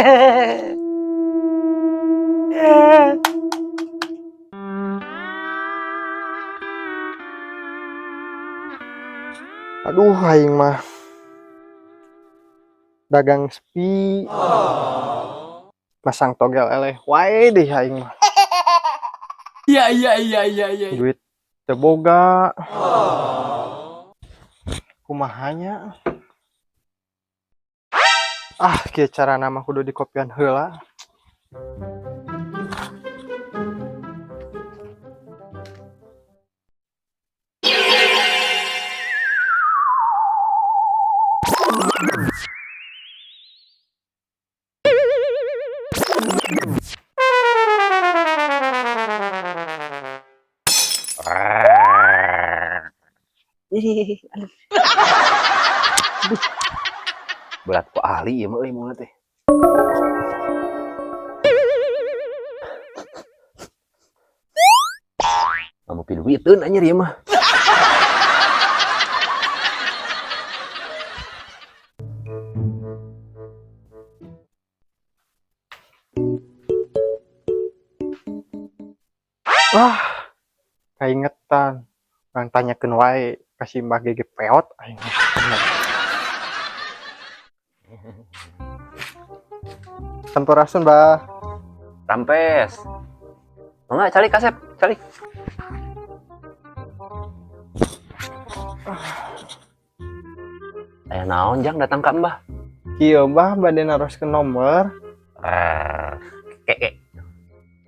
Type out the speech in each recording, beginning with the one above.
Aduh, aing mah dagang sepi. Masang togel eleh wae deh aing mah. Iya. Duit teu boga. Kumaha nya? Ah, kieu carana mah kudu dikopian heula. Berat ku ahli ieu mah euy mun teh. Kamu piduiteun anjir ieu mah. Wah, kaingetan. Urang tanyakeun wae ka si Mbah Gege peot aing. Sampurasun, Mbah. Rampes. Mangga calik kasep, calik. Aya naon jang datang ka Mbah? Kieu Mbah bade naroskeun nomor. Ke.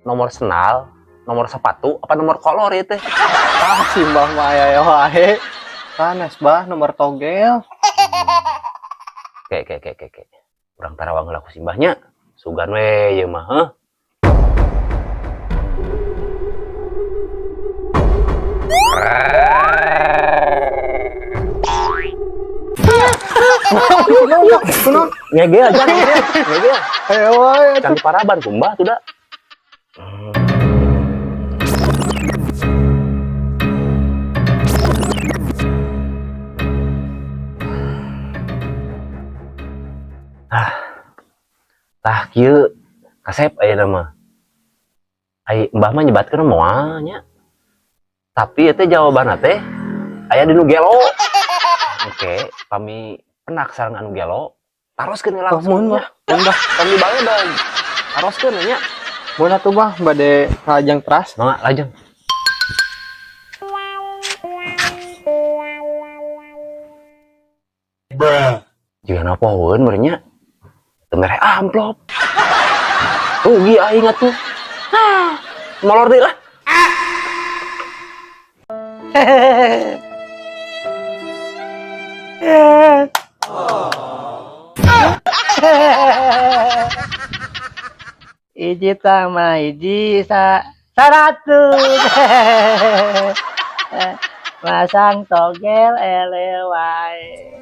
Nomor senal, nomor sepatu, apa nomor kolor ieu teh? Ah, si Mbah mah aya wae. Sanes Mbah nomor togel. Ke. Urang tarawang heula ku si Mbah nya. Sugan we ieu mah, heuh. Kunaon? Ngegel jang, ngegel. Aya wae Can diparaban ku Mbah tuh da. Ah. Tah kieu kasep ayeuna mah. Ai Mbah mah nyebatkeun moal nya. Tapi ieu teh jawabanna teh aya di nu gelo. Oke, pami penak sareng anu gelo, taroskeun we langsung. Oh, mun, Mbah. Mun, Mbah. Pami bae taroskeun we nya. Mun atuh Mbah bade lajeng teras. Mangga lajeng. Bruh. Jiga napoeun meureun nya. Teu mere amplop. Rugi aing atuh. Ah, molor deui lah. Hiji tambah hiji 100. Masang togel ele wae.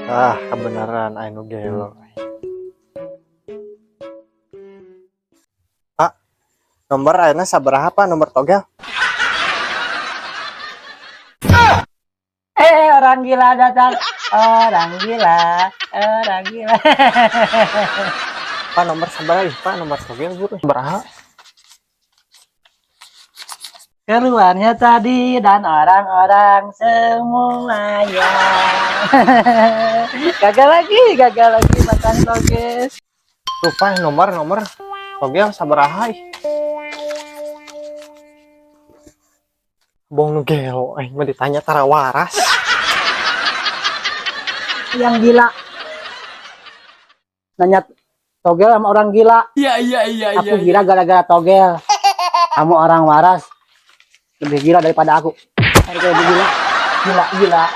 Ah, kebenaran aya nu gelo. Pak, nomor ayeuna sabaraha Pak nomor togel? Orang gila datang. Orang gila, orang gila. Pak, nomor sabaraha ih, Pak, nomor togel Bu. Sabaraha? Keluarnya tadi dan orang-orang semuanya. Gagal lagi makan togel. Tuh, Pak, nomor togel sabaraha ih. Bong nu gelo, aing mah ditanya tara waras. Yang gila. Nanya togel sama orang gila. Iya. Aku gila gara-gara togel. Kamu orang waras. Lebih gila daripada aku. Aku lebih gila. Gila, gila.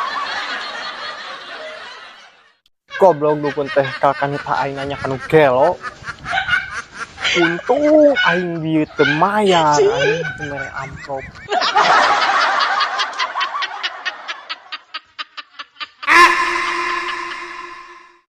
Goblok dukun teh kalkan tak aing nanya kanu gelo. Untung aing bieu teu mayar, aing teu mere amplop.